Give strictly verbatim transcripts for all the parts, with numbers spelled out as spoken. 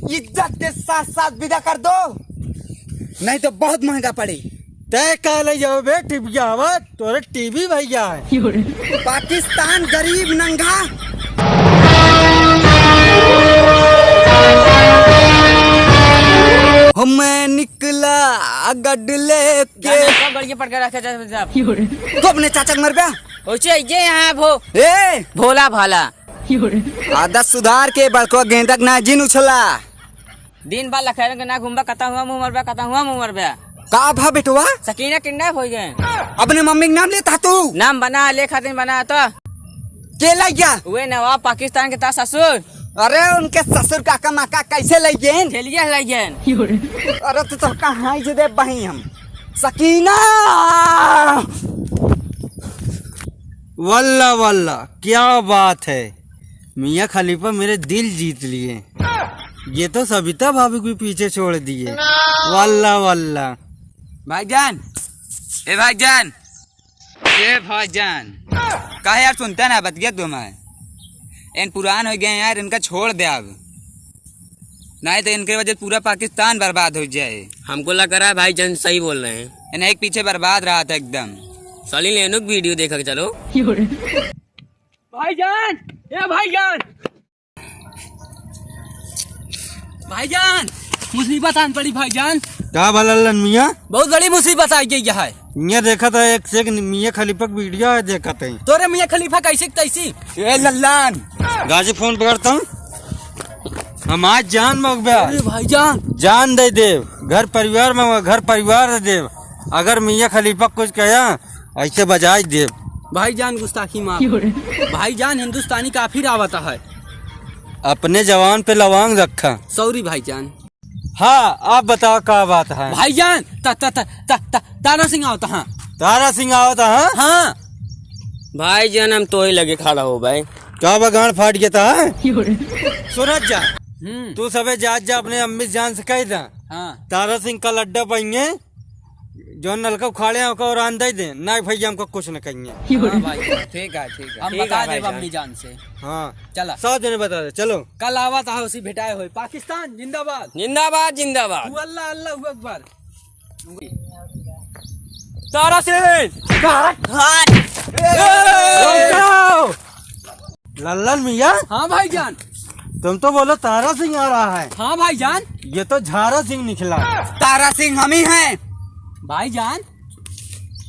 इज्जत के साथ साथ विदा कर दो, नहीं तो बहुत महंगा पड़ी। तय का ले जाओ बे टिबिया, आवा तोरे टीवी भैया है। पाकिस्तान गरीब नंगा। हो मैं निकला गड लेके। जाने का गड़िया पड़ के रखे थे सब। तू अपने चाचा के मरबे? ओचे ये यहाँ भो-, ए! भोला भाला। आदत सुधार के बड़को गेंदक ना जिन उछला। दिन भर लखैरन के ना घूमबा, कता हुआ मुँह मरबा, कता हुआ मुँह मरबा। का भा बेटवा? सकीना kidnap होइ गए। अपने मम्मी के नाम लेता तू? नाम बना, ले खातिर बना तो। के लइ गया? उहे नवाब पाकिस्तान के ता ससुर। अरे उनके ससुर काका माका कैसे लइ गए? ठेलिया लइ गए। अरे तू तो कहाँ जे दे बही हम। सकीना! वल्ला वल्ला, क्या बात है, मियाँ खलीफा मेरे दिल जीत लिए। ये तो सबिता भाभी को पीछे छोड़ दिए। वल्ला वल्ला। भाईजान, ए भाईजान, ए भाईजान, काहे यार सुनता ना बतिया तुम्हें? इन पुरान होइ गए यार, इनका छोड़ दे अब। नहीं तो इनके वजह से पूरा पाकिस्तान बर्बाद होइ जाए। हमको लग रहा है भाईजान सही बोल रहे हैं। इन्हें एक पीछे बर्बाद रहा था एकदम। साली लेनुक video देखा के चलो। भाईजान, ए भाईजान। भाईजान, मुसीबत आन पड़ी भाईजान। का भा लल्लन मियाँ? बहुत बड़ी मुसीबत आ गई है। मियाँ देखा था एक से एक मियाँ खलीफा के video है, देखा था। तोरे मियाँ खलीफा कैसे के तैसी? ए लल्लन। गाजी फोन पकड़ता हूँ। हम आज जान मगबे। अरे भाईजान। जान दे देव। घर परिवार में, घर परिवार दे देव। अगर मियाँ खलीफा कुछ कहा, ऐसे बजाई देव। भाईजान गुस्ताखी माफ। भाईजान हिंदुस्तानी काफिर आवता है। अपने जवान पे लवांग रखा। Sorry भाईजान। हाँ, आप बताओ का बात है? भाईजान, त, त, त, त, त, तारा सिंह आवता है। तारा सिंह आवता है? हाँ। भाईजान, हम तोही लगे खड़ा हो भाई। का बा गांड फाट गया था? सुनत जा। हम्म। तू सबे जात जा अपने अम्मी जान से कह दा। हाँ। तारा सिंह का लड्डा पाएंगे। जौन नलका उखाड़े हैं, ओका और आन दे दे। ना भैया, हमको कुछ न कहिए। हाँ भाई, ठीक है, ठीक है। हम ठीक बता है देब भाई अम्मी जान से। हाँ। चला। सब जने बता दे, चलो। कल आवत है, उसी भेटाए होई। पाकिस्तान जिंदाबाद। जिंदाबाद, जिंदाबाद। हु अल्लाह, अल्लाह हु अकबर। तारा सिंह। हट। हट। ए, रुक जाओ। लल्लन मियाँ? हाँ भाईजान। तुम तो बोलो तारा सिंह आ रहा है। हाँ भाईजान। ये तो झारा सिंह निकला। तारा सिंह हम ही हैं। भाईजान,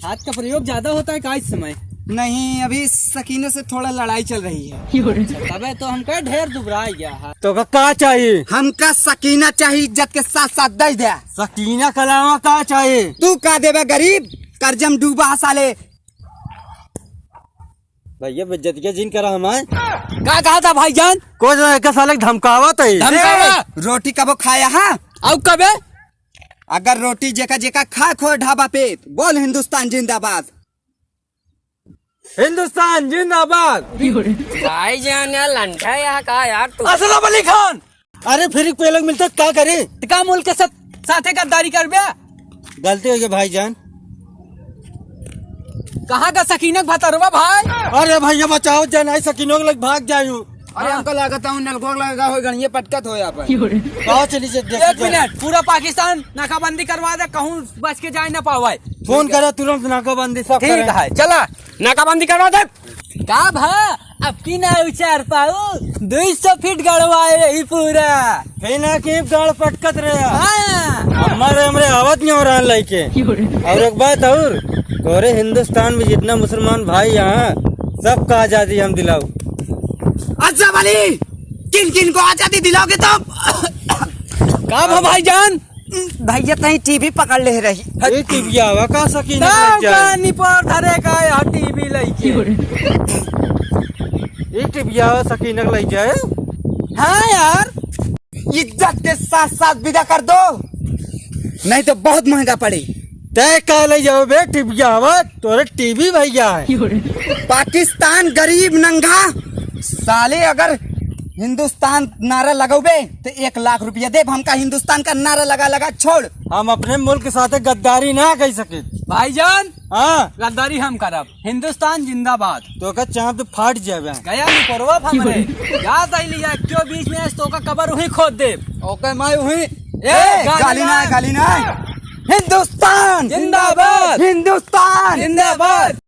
हाथ का प्रयोग ज्यादा होता है का इस समय? नहीं, अभी सकीना से थोड़ा लड़ाई चल रही है। तबे तो हमका ढेर दुबराई गया है। तो का, का चाहिए? हमका सकीना चाहिए, इज्जत के साथ साथ दे दे। सकीना के अलावा का चाहिए? तू का देबे गरीब, कर्जा में डूबा है साले। भैया, बेइज्जतिया जिन करा हमार। का कहा था भाईजान? कुछ ना, एक साले के धमकावत है। धमकावा? ए, रोटी कबो खाया हा? अउ कबे? अगर रोटी जेका जेका खा खो ढाबा पे, बोल हिंदुस्तान जिंदाबाद। हिंदुस्तान जिंदाबाद। भाईजान यार, लंठा यहाँ का यार तू? असलम अली खान। अरे फिर कोई लोग मिलते का करे? त का मुल्क के साथ, साथे गद्दारी करबे? गलती हो गई भाईजान। कहाँ का सकीनक भतरवा भाई? अरे भैया बचाओ, जन आई सकीनों के लग भाग जायू। अरे हाँ। हमको लागत है उन नलकोक लगा हो गणिये पटकत हो यहाँ पर। कहाँ चली से देख एक मिनट, पूरा पाकिस्तान नाकाबंदी करवा दे, कहूँ बच के जाए ना पावे। फोन करा तुरंत नाकाबंदी सब ठीक करे। है, चला। नाकाबंदी करवा दे। का भा, अब की ना उचार पाऊ, दुई सौ फीट गड़वाए रही पूरा। कहीं ना कहीं गाड़ पटकत रहे। हाँ। हमारे, हमरे आवत नहीं हो रहा लइके। और एक बात और, तोरे हिंदुस्तान में जितना मुसलमान भाई यहाँ, सबका आजादी हम दिलाऊ। अच्छा भली, किन किन को आजादी दिलाओगे तुम? का भा भाईजान? भैया, तहीं टीवी पकड़ ले रही। ये टीविया आवा का सकीनक लग जाए? निपोर धरे का यहाँ टीवी लइके। ये टीविया आवा सकीनक लग जाए? हाँ यार। इज्जत के साथ साथ विदा कर दो, नहीं तो बहुत महंगा पड़ी। तय का ले जाओ बे टीविया आवा, तोरे टीवी भैया है। पाकिस्तान गरीब नंगा। साले अगर हिंदुस्तान नारा लगौबे तो एक लाख रुपया देब। हमका हिंदुस्तान का नारा लगा लगा छोड़। हम अपने मुल्क के साथे गद्दारी ना कह सके। भाईजान, हाँ। गद्दारी हम करब। हिंदुस्तान जिंदाबाद। तोका चाप तो फाट जाबे। गया नहीं परवा हमरे। याद आई लिया, क्यों बीच में आज तोका कबर उही खोद देब। ओके माई उही। ए, गाली ना, गाली ना। हिंदुस्तान जिंदाबाद। हिंदुस्तान जिंदाबाद।